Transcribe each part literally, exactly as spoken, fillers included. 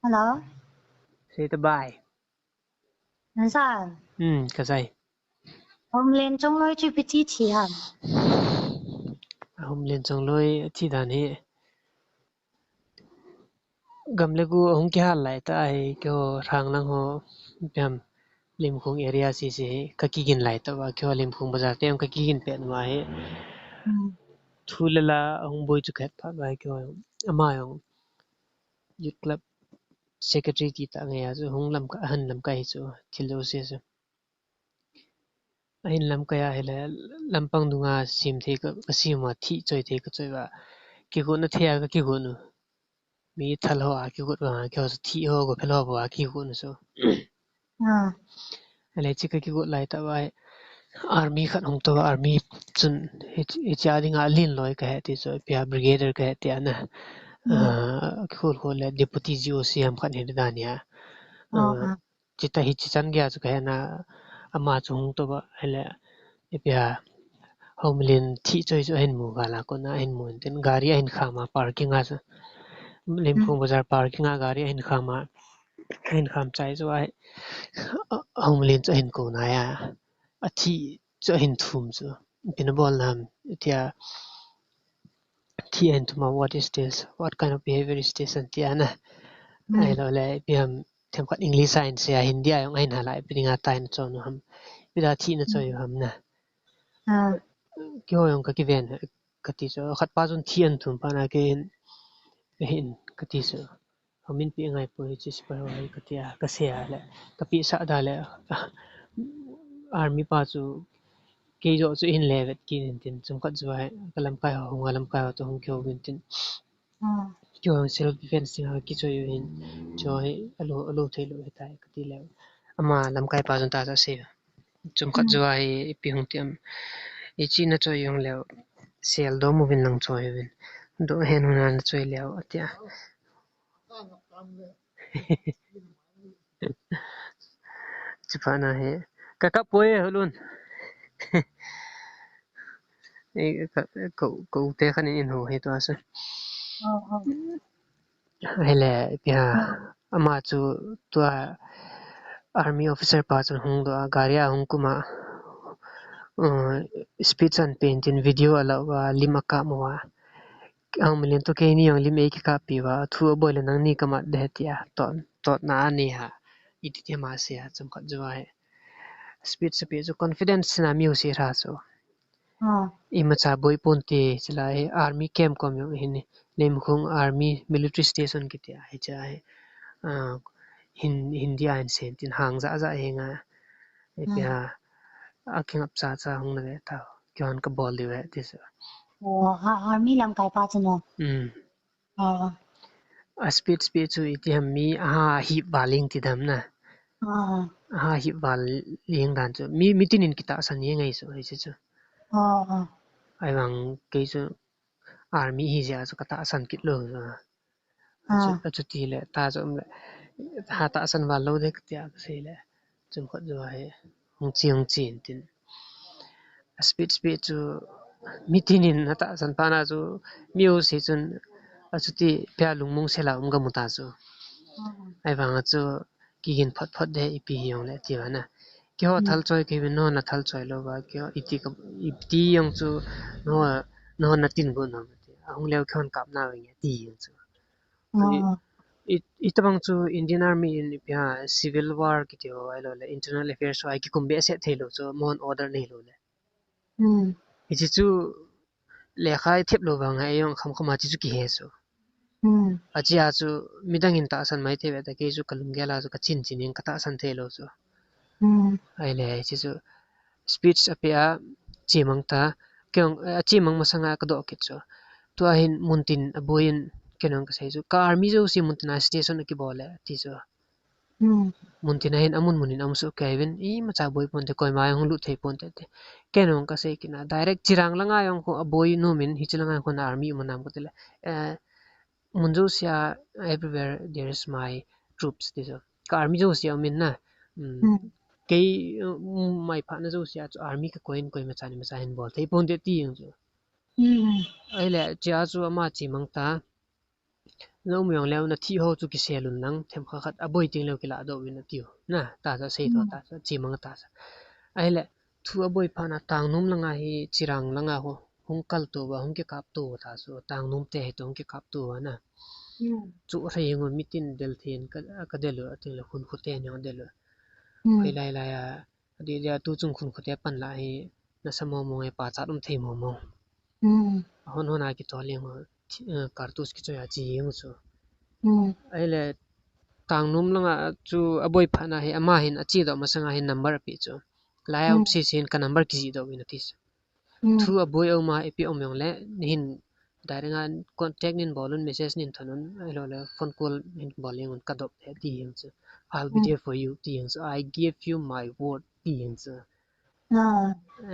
Hello. Say the bye. Nasai. Hmm, kasai. Homeland chongloi chu ipi ti thi ham. Homeland chongloi thi dan hi. Gam le go ahung kihal lai ta hi keiho Ranglang ho, ipi ham, Limkhung area sese hi kakigin lai ta uva, keiho Limkhung bazar te jong kakigin pet uva hi. Hmm. Thu le la ahung boi chu kahet phat uva hi keiho ama jong Youth Club Secretary ti ta ngai a chu hung lamkai, ahin lamkai hi chu thil jouse chu. Ahin lamkai a hile lampang dunga sem thei ka, kasem uva, thih choi thei kachoi uva. Kigotna thei a kakigot u. Mi thal ho a kigot vang a, keiho chu thih ho, gophel ho bou a kigot u chu. Ah. Ahile hiche kakigot lai tah uva hi army khat hung tou a, army chun hiche, hiche a dinga alen loi kahi ti chu, ipi ham, brigadier kahi ti ana. Hmm. Ah, kikhol khol le deputy G O C ham khat hi dan hi a. Ah, ah. Chutah hiche chan geiya chu kahe na, ama chu hung tou a, ahile, ipi ham, Homeland thih choi chu ahin mu val a, kona ahin mu in tin, gari ahin kham a, parking a chu. Limkhung bazar parking a gari ahin kham a, ahin kham chai chu ahi, Homeland chu ahin kou nai a, athih chu ahin thum chu. Ipi nabol nam, tia, thih ahin thum a, "What is this? What kind of behavior is this?" ahin ti ana. Hmm. Ahilou le, ipi ham, themkhat English a ahin sei a, Hindi a jong ahin hal a, ipi dinga tah in nachon u ham. Ipi dinga thih nachoi u ham na. Ah. Keiho jong kakiven, kati chu, khat pa chun thih ahin thum phat na kei hin, hin, kati chu. Amin pi ngai poi, hiche sepai ho hi kati a, kasei a le, kapehsah da le, army pa chu, kei joh chu ahin le vet kit in tin, chomkhat jou a hi, kalamkai ho, hung a lamkai ho toh hung kihou in tin. Ah. Keiho self defense dinga kichoi u hin, chu hi, alou, alou thei lou hitai, kati le. Ama lamkai pa chun tah chu asei. Chomkhat jou a hi, ipi hung ti ham. Hiche nachoi u hung leu, sel dom uvin lang choi uvin. Doh hen hung a nachoi leu, ati a. Chuphat na hi. Ka kap poi, Holun. Eh, ka, ka, ka u te khat in eiho hi tua chu. Oh, oh. Ahile, ipi ham. Ah. Ama chu tua army officer pa chun hung doh a, gari a hung kum a. Uh, speech ahin pe in tin video ala uva, lim akap uva. Homeland toh keini jong lim eikikappi uva, thu aboi le nangni kamat ding ahi tia, tot, totna anei a, iti ti ama asei a, chomkhat jou a hi. Speech ape chu confidence na mi u sei ra chu. Ah. Imacha boi ponte, chulai hi army camp kom jong ahin, Limkhung army military station kiti a, hiche a hi, ah, hin, Hindi a ahin sei in tin hang ja ja henga, ipi ham, akingap cha cha hung na ve tau, keihon kabol diu ahi ti chu. Oh, a, army lamkai pa chu no. Hmm. Ah. A speech, speech chu iti ham, mi aha hip val jeng ti dam na. Ah. Aha hip val jeng dan chu. Mi, mi tin in kitahsan jeng ahi chu, hiche chu. Ah, ah. Ahivang kei chu army ahi jeh a chu katahsan kit lou. Achu, ah, achuti le, tah chu um le, ha tahsan val lou ding katia kasei le. Chomkhat jou a hi, hung che, hung che in tin. A speech, speech chu, mi tin in atahsan phat na chu, mi jouse chun, achuti pia lungmong sel a um kamu ta chu. Ahivang a chu, kigin phot phot ding ipi hijong le, ti uva na. Keiho, hmm, thal choi kahi uvin, nangho nathal choi lou uva, keiho, iti ka, iti jong chu, nangho, nangho natin got nom, ti. Ahung leu keihon kap nau nge, ti jong chu. Ah. I, i, itobang chu Indian Army in ipi ham civil war kiti ho ahilou le internal affairs ho a kikum behseh thei lou chu, amahon order nei lou le. Hmm. Hiche chu lekha i thep lou vang a, ei jong kham kham a hiche chu kihe chu. Hmm. Hiche a chu midang in tahsan mai thei ve ta, kei chu kalunggel a chu kachin chin in katahsan thei lou chu. Hmm. Ahile hiche chu speech ape a, chemang ta, kei jong, eh, achemang masang a kadoh kit chu. Tua hin muntin aboi in, kei jong kasei chu, ka army jouse muntin a station akibol e, ti chu. Hmm. Muntin a hin amun mun in aum soh kei uvin, imacha boi ponte, koima jong hung lut thei ponte, ti. Kei jong kasei kit na, direct Chirang langa jong khu aboi nom in, hiche langa khu na army um nam kati le. Eh, mun jouse a, everywhere there is my troops, ti chu. Ka army jouse a um in na. Hmm. Hmm. Kei, uh, mai phatna jouse a chu army kakoi in, koimacha imacha hin bol thei ponte ti jong chu. Hmm. Ahile, hiche a chu ama chemang ta. Na um jong leu na thih ho chu kisel un lang, themkhat khat aboi teng leu kilah doh uvin atiu. Na, tah chu asei to, tah chu, chemang tah chu. Ahile, thu aboi phat na Tangnom langa hi Chirang langa ho, hung kal to uva, hung kikap to uva tah chu, Tangnom te hi to hung kikap to uva na. Chu rei jeng u mitin del thei in ka, ka del u, ating le hun khu te ni jong del u. Hoilai lai a, Adeh dia tu chung khun khote pan lah hi nasa mong mong e, pachat um thei mong mong. Ahon hon a kitol jeng u, thi-, eh, cartouche kichoi a che jeng u chu. Ahile Tangnom langa chu aboi phat na hi ama hin ache doh masanga hin number apeh chu. Lai a um sese hin ka number kijih doh uvin ati chu. Thu aboi a um a ipi um jong le hin direct a contact nin bol un, message nin thon un, ahilou le phone call nin bol jeng un, ka dop e ti jeng chu. I'll be there for you ti jeng chu. I give you my word ti jeng chu.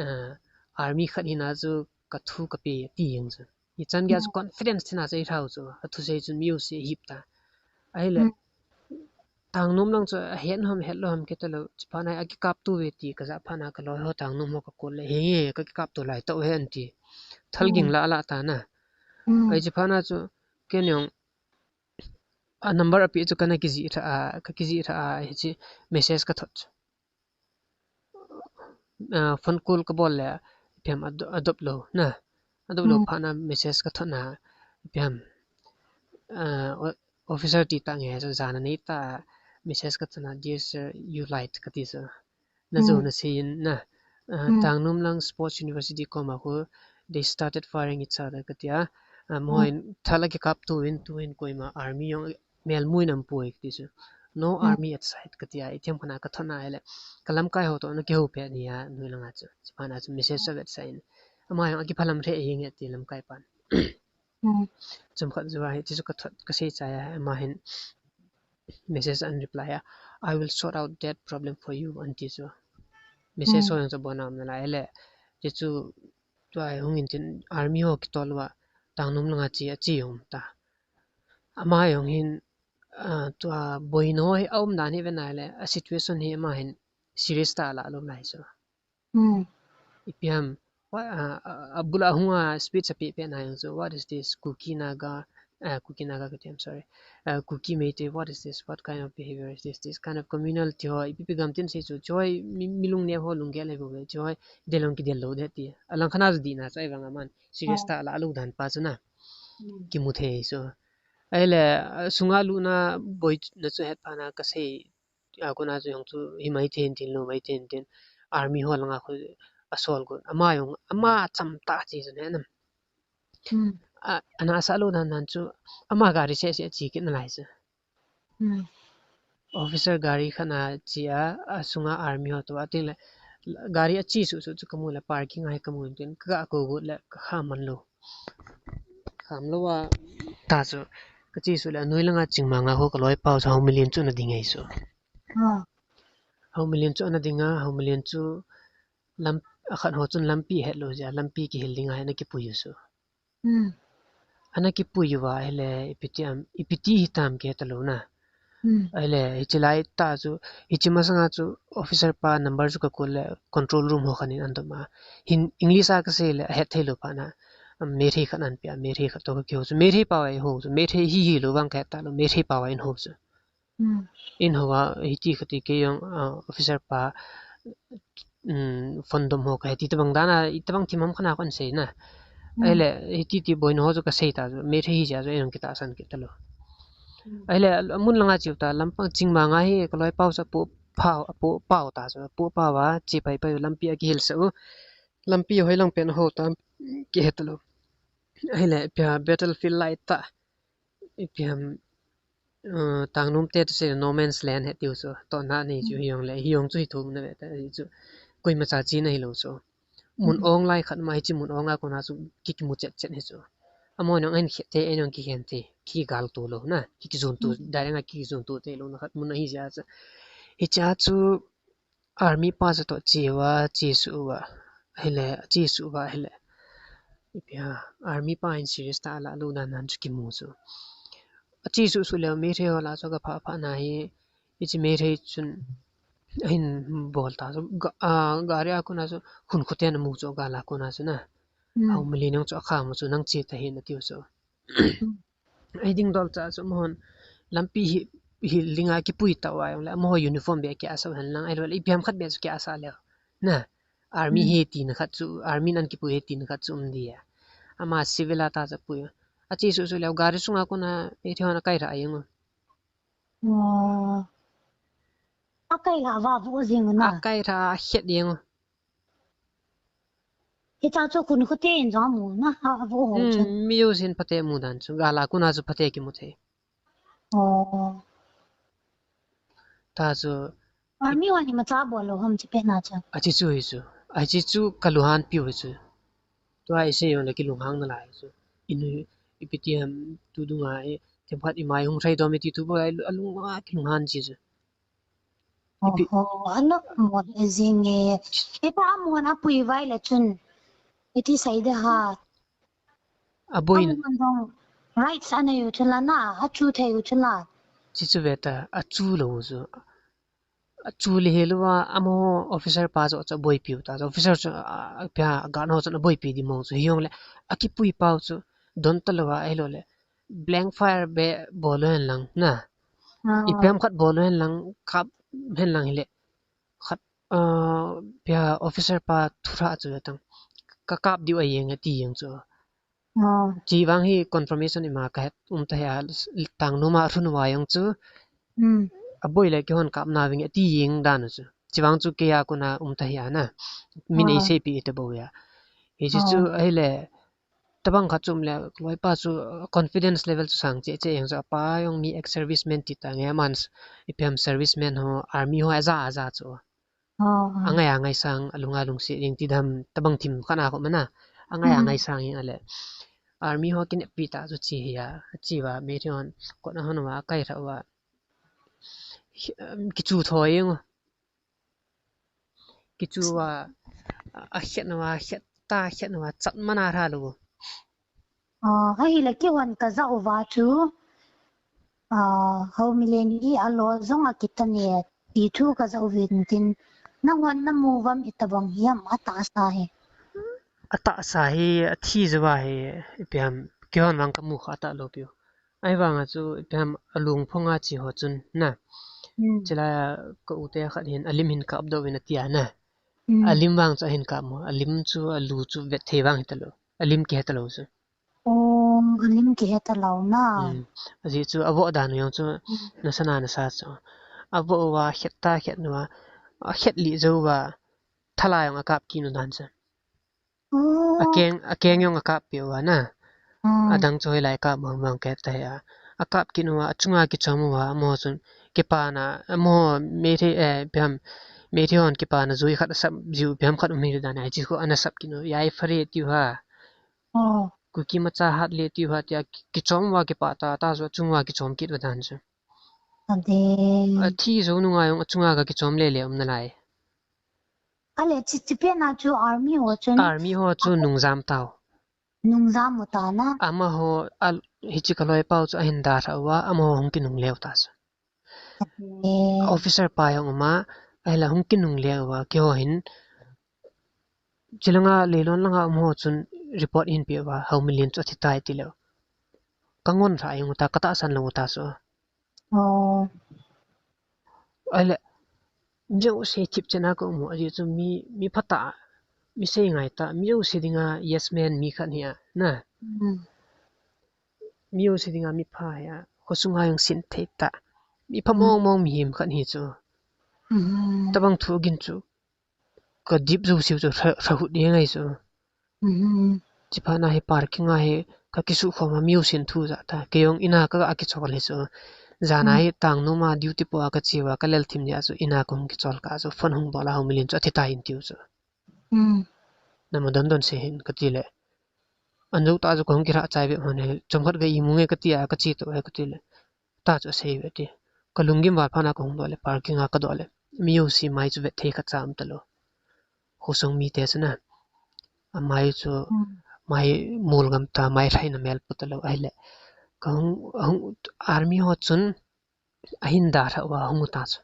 Ah, army khat hina chu ka thu ka pe ti jeng chu. Hichan gei a chu confidence thina chu eithau chu. Athusei chun mi jouse ahip ta. Ahile Tangnom lang chu ahet ham, het lou ham kiti lou. Chuphat na akikap to uve ti kajah phat na kaloi ho Tangnom ho kakol le, he, he, kakikap to lai tah u he anti. Thal ging la la ta na. Ai chuphat na chu ken jong a number apeh chu kana kijih tha a, ka kijih tha a, hiche message ka thot chu. Ah, phone call ka bol le, ipi ham ado-, adop lou na. Adop lou phat na message ka thot na, ipi ham. Ah, o-, officer ti tah nge, so jana nei tah message ka thot na, "Dear sir, you lied," kati chu. Na jo na sei in na. Ah, Tangnom lang Sports University koma khu, they started firing each other kati a. Ah, moin thal akikap to uvin, tuhin koima army jong mel mui nam poi kati chu. No army at sight kati a, ithem khana ka thot na ahile. Ka lamkai ho to na kihou pet ni a, noi langa chu. Chuphat na chu message a vetsah in. Ama jong akiphalam lheh jeng e ti lamkai pan. Chomkhat jou a hiche chu ka thot, ka sei chai a, ama hin message a an reply a, "I will sort out that problem for you," anti chu. Message ho jong chu abon a um nalai le. Hiche chu tua hung in tin army ho kitol uva Tangnom langa che, ache um ta. Ama jong hin, ah, tua boina ho hi aum dan hi ve nai le, a situation hi ama hin serious tah a alah lou lai chu. Ipi ham, wa-, ah, ah, abul a hung a speech apeh peh na jong chu, "What is this? Kuki Naga, ah, Kuki Naga kati, I'm sorry. Ah, Kuki Meitei, what is this? What kind of behavior is this? This kind of communal," ti ho, ipi ipi gam tin sei chu, chu hi mi, mi lungneo ho lunggel ahi bou ve, chu hi del jong kidel lou de ti. Alang khat na chu dihna chu ahivang a aman serious tah a alah lou dan pa chu na. Kimu thei chu. Ahile, ah, sunga lutna boina chu het phat na ka sei a kona chu jong chu hi mai thei in tin, lou mai thei in tin, army ho langa khu asol got. Ama jong, ama cham tah che chu ne nam. A, ana sa lou dan dan chu, ama gari seh seh che kit nalai chu. Officer gari khat na che a, asunga army ho to a, tin le, gari ache suh suh chu kamu le, parking a hi kamu in tin, ka ga kou got le, ka kham man lou. Kham lou a, ta chu, ka che suh le, anoi langa chingmang a ho ka loipa u chu Haomilen chu ana ding ahi chu. Haomilen chu ana ding a, Haomilen chu lam, akhat ho chun lampi het lou jeh a, lampi kihil ding a hi ana kipui u chu. Ana kipui uva ahile, ipi ti am, ipi ti hitam kihe talou na. Ahile, hiche lai tah chu, hiche masanga chu officer pa number chu ka call le control room ho khat in an dom a. Hin English a ka sei le, ahet thei lou phat na. Meitei khat an pe a, Meitei khat to ka kihou chu. Meitei pao a eihou chu. Meitei hi hi lou vang ka het talou, Meitei pao a eihou chu. Eihou a, hiti kati kei jong, ah, officer pa, um, phone dom ho ka he ti tabang dan a, itabang thim ham khat na kon sei na. Ahile, hiti ti boina ho chu ka sei ta chu, Meitei hi jeh a chu eihon kitahsan kit talou. Ahile, amun langa cheu ta, lampang chingmang a hi, ka loipa u chu apoh pao, apoh pao ta chu, apoh pao a, che pai pai u lampi a kihil sah u. Lampi hoilang pen hou tam, kihe talou. Ahile, ipi ham battlefield lai tah. Ipi ham, uh, Tangnom te tu se no man's land he tiu chu. Tohna nei chu hi jong le, hi jong chu hi thum na ve ta hi chu. Koima cha chena hilou chu. Mun ong lai khat ma hiche mun ong a kona chu ki, kimu chet chet hi chu. Amon jong ahin khe te, eihin jong kikhen te, kigal tu lou na, ki, kijon tu, direct a kijon tu te lou na khat mun ahi jeh a chu. Hiche a chu, Army pa chu toh che uva, che suh uva. Ahile, che suh uva ahile. Ipi ham, army pa in serious tah a alah lou dan dan chu kimu chu. Ache suh suh leh Meitei ho lah chu aga phah phah na hi, hiche Meitei chun ahin bol ta chu, ga-, a, gari a kona chu, hun khoten amu chu, gal a kona chu na. Haomilen jong chu akham u chu, nang che tahih in atiu chu. Ahi ding dol cha chu amahon lampi hi, hi linga kipui tauva jongle amaho uniform beh kia asah hen lang, ahilou le ipi ham khat beh chu kia asah leu. Na, army Hmm. hi tina khat chu, army nan kipui hi tina khat chu um dia. Ama civil a ta chu pui. Ache suh suh leu gari sunga kona Meitei hon akai rah jeng u. Oh. Akai rah va vo jeng u na. Akai rah a khet jeng u. Hicha chu khun khute in jong amu na, a, avo ho chu. Hmm, mi jousen phate amu dan chu. Gal a kona chu phate kimu thei. Oh. Ta chu. Army hon imacha bol lou ham hiche pet na chu. Ache chu hi chu. Ache chu kalunghan piu hi chu. Tua isei jongle kilunghang nalai chu. Inu ipi ti ham tu dunga e. Themkhat imai hung thei dom e ti thu bou a, alung a kilunghan chi chu. Ipi- Oho, ana mo le jing e. Ipi amon apui vai le chun. Iti sai de ha. Aboi. Amon dong rights ana u chu la na, achu thei u chu la. Chi chu ve ta, achu lou chu. Achu le hilou va, amaho officer pa chu, chu boipiu ta. Officer chu, a, a, pia, guard ho chu aboipi di mong chu. Hijongle, akipui pau chu, don talou va, ahilou le. Blank fire beh bol u hen lang, na. Ah. Ipi ham khat bol u hen lang, kap hen lang hile. Khat, ah, pia officer pa thurah chu tang. Ka kap diu ahi jeng, ati jeng chu. Ah. Chi vang hi confirmation ima kahet um tahih a, tang numa thun uva jong chu. Hmm. Aboi le keihon kap nauving ati jeng dan u chu. Chi vang chu kei a kona um tahih a na. Min Ah. eiseipi ite bou a. Hiche chu Ah. ahile, tabang khat chu um le, loipa chu, uh, confidence level chu sang cheh cheh jeng chu, apa jong mi ex-serviceman ti tange, aman s-, ipi ham serviceman ho, army ho, aja, aja chu. Oh, oh. Angai, angai sang, alunga lungset jeng ti dam, tabang thim khat a kho mana. Angai, Hmm. angai sang jeng ale. Army ho kineppi ta chu chi hi a, chi va, Meitei hon, kot a hon uva, akai rah uva. Hi, um, kichu thoi jeng u. Kichu uva, a, akhet uva, khet ta, khet uva, chat mana rah lou. Ah, ahile keihon kajah uva chu, ah, Haomilen hi alo jong akitane, ti thu kajah uvin tin, nahon namu uvam itobang hiam atahsa hi. Atahsa hi, athi jou va hi, ipi ham, keihon vang kamu kha atah lou piu. Ahivanga chu, ipi ham, alungphong a che ho chun, na. Hmm. Chulai a ka u te khat hin, alim hin kap doh uvin ati a, na. Hmm. Alim vang chu ahin kap mo, alim chu, alu chu vet thei vang hita lou. Alim kihe talou chu. Oh, alim kihe talou na. Hmm. Ajeh chu avoh dan u jong chu Hmm. nasa na nasa chu. Avoh uva khet ta khet uva. Akhet lih jou uva. Thala jong akap kit u dan chu. Oh. Akeng, akeng jong akap peh uva na. Hmm. Adang chu hoilai kap mang mang kit tahih a. Akap kit uva, achunga kichom uva, amaho chun kipana, amaho Meitei, eh, ipi ham, Meitei hon kipana jui khat asap jiu, ipi ham khat um hi dan a, hiche khu ana sap kit u, yai phare tiu ha. Oh. Kuki macha hat le tiu ha tia ki-, kichom uva kipah ta, ta chu achunga kichom kit uva dan chu. Ade. Athi jou nunga jong achunga ga kichom le le um nalai. Ale chi, chi pet na chu army ho chun. Army ho chu nungjam tau. Nungjam u ta na. Amaho, al-, hiche ka loipa u chu ahin dalhah uva, amaho hung kinungle u ta chu. Ade. Officer pa jong um a, ahile hung kinungle uva, keiho hin, chulanga Leilon langa um ho chun report ahin pe uva, Haomilen chu athi tai ti leu. Ka ngon lhah jeng u ta, ka tahsan lou u ta chu. Oh. Ahile, mi jouse thipchet na ka um u, ajeh chu mi, mi phatah, mi sei ngai tah, mi jouse dinga yes man mi khat hi a, na. Hmm. Mi jouse dinga mi pha hi a, khosunga jong sin thei tah. Mi pha Hmm. mong mong mihem khat hi chu. Hmm. Tabang thu gin chu. Ka dip jouse u chu hra, hra hut jeng ahi chu. Hmm. Chuphat na hi parking a hi ka kisukhom a mi jousen thu ja ta. Kei jong in a ka ga kichol hi chu. Jan a Hmm. hi tang nom a duty po a ka che uva ka lel thim nia chu in a ka hung kichol kah chu phone hung bol a Haomilen chu athi tai in tiu chu. Hmm. Nama don don se hin ka ti le. An jou ta chu ka hung kirah chai ve hon hi chomkhat ga imu nge ka ti a ka che to e ka ti le. Ta chu asei ve ti. Ka lunggim val phat na ka hung doh le, parking a ka doh le. Mi jouse mai chu vet thei khat cha um talou. Khosung mite chu na. Amai chu, Hmm. mai mol ngam ta, mai lhaina mel pu talou ahile. Ka hung, hung, army ho chun ahin dalhah uva hung u ta chu.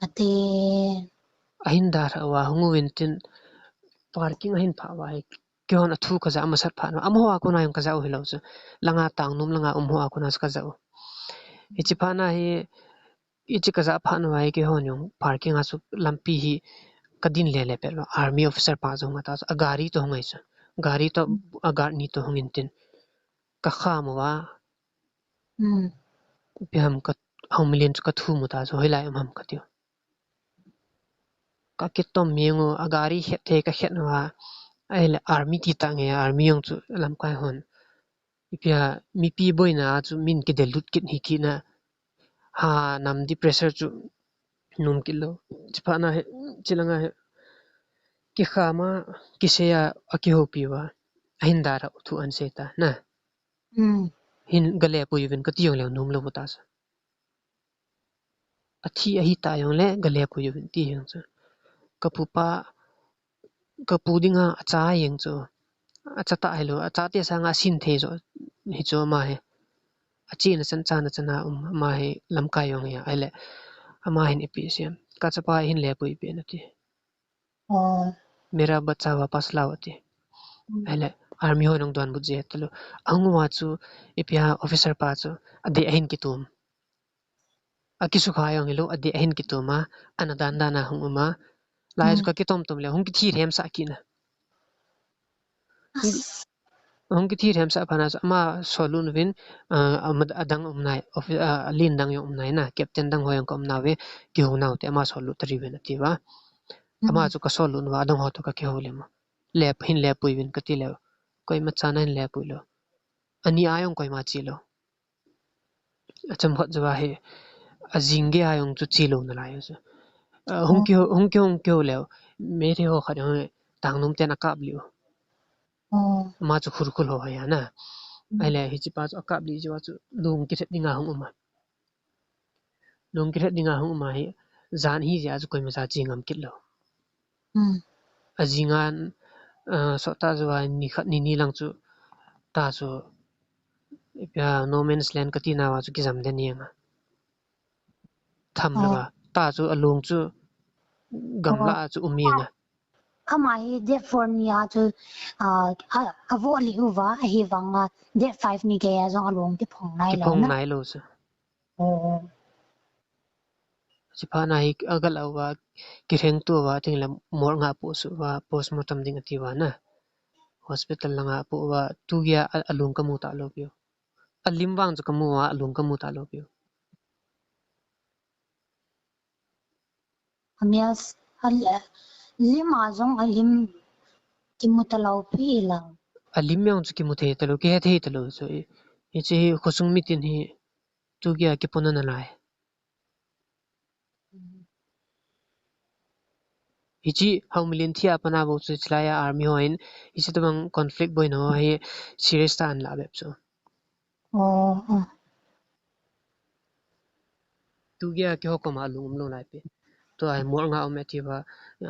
Ate. Ahin dalhah uva hung uvin tin parking ahin phah uva hi kihon athu kaja masat phat na. Amaho a kona jong kaja u hilou chu. Langa tang nom langa um ho a kona chu kaja u. Hichi phat na hi, hichi kaja phat na hi kihon jong parking a chu lampi hi kadin lele pet lou. Army officer pa chu hung ata chu. A gari toh hung ahi chu. Gari toh a guard ni toh hung in tin. Kakham uva. Hmm. Ipi ham ka, hung milen chu kathum u ta chu hoilai um ham katiu. Kakitom jeng u, a gari het thei kakhet uva. Ahile army ti ta nge, army jong chu lamkai hon. Ipi ham, mipi boina chu min kidelut kit hi kit na. Ha, nam di pressure chu nom kit lou. Chi phat na hi, chi langa hi. Kikham a, kisei a, akihoupi uva. Ahin dara u thu ahin sei ta, na. Hmm. Hin gale pui uvin kati jong leu nom lou ta sa. Athi ahi ta jong le gale pui uvin ti jeng chu. Kapu pa, kapu dinga acha jeng chu. Acha ta hilou, acha te sanga asin thei jo hi chu ama hi. Achena chan chana chana um, ama hi lamkai jong hi a, ahile. Ama hin ipi sei. Kachapa hin le pui pen ati. Oh. Mera bacha wapas lao ati. Hmm. Ahile, army ho nang donbut je talou. Ahung uva chu, ipi ham officer pa chu, adeh ahin kitom. Akisukha jong hilou, adeh ahin kitom a, ana dan dan a hung um a. Lai chu Hmm. kakitom tom le, hung kithi rem sa kit na. As. Hung kithi rem sa phat na chu, ama sol lut uvin, ah, ama adang um nai, offi-, ah, alen dang jong um nai na, captain dang ho jong ka um nauve, kihou nau te ama sol lut tari uvin ati uva. Ama Hmm. chu kasol lut uva, adang ho toh kakihou le ma. Le, hin le pui uvin kati leu. Koima chan ahin le pui lou. Ani a jong koima che lou. Acham hot jo a hi, ajing gei a jong chu che lou nalai chu. Ah, hung Oh. kihou, hung kihou, hung kihou leu. Meitei ho khat jong hi, tang nom ten akap lih u. Oh. Ama chu Khurkhul ho hi a na. Hmm. Ahile, hichi pa chu akap lih jo a chu, lung kiret dinga hung um a. Lung kiret dinga hung um a hi, jan hi jeh a chu koima cha che ngam kit lou. Hmm. Ajing a, ah, sot ta jo a ni khat ni ni lang chu, ta chu, ipi ham, no man's land kati nauva chu kijam den jeng a. Tham Oh. lou a. Ta chu alung chu gamla Oh. a chu um jeng a. Ama hi date four ni a chu, ah, a, avo lih uva, ahivanga date five ni gei a jong alung kiphong nai lou Kiphong na. nai lou chu. Oh. Chi phat na hi agal uva, kireng to uva, tin le morgue a pu su uva, postmortem ding ati uva na. Hospital langa pu uva, tu gei a, alung kamu talou piu. Alim vang chu kamu uva, alung kamu talou piu. Amias, al-, lim a jong alim kimu talou pi lang. Alim jong chu kimu thei talou, kihe thei talou chu. Hichi hi khosung mitin hi tu gei a kipona nalai. Hichi Haumilen thi a pat na bou chu chilai a army ho hin hichi tabang conflict boina ho hi serious tah a ahin lah bep chu. Oh, oh. Tu gei a keiho koma lung umlou nai pi. Tua hi morgue a um e ti uva,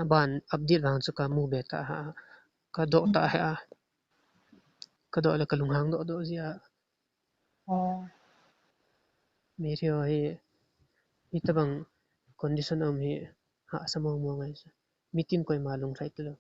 aban update vang chu kamu be ta ha. Kadoh ta ha. Kadoh le kalunghang doh doh jia. Oh. Meitei ho hi, hitabang condition a um hi, hahsa mong mong ahi chu. Mitin koima lunglhai talou.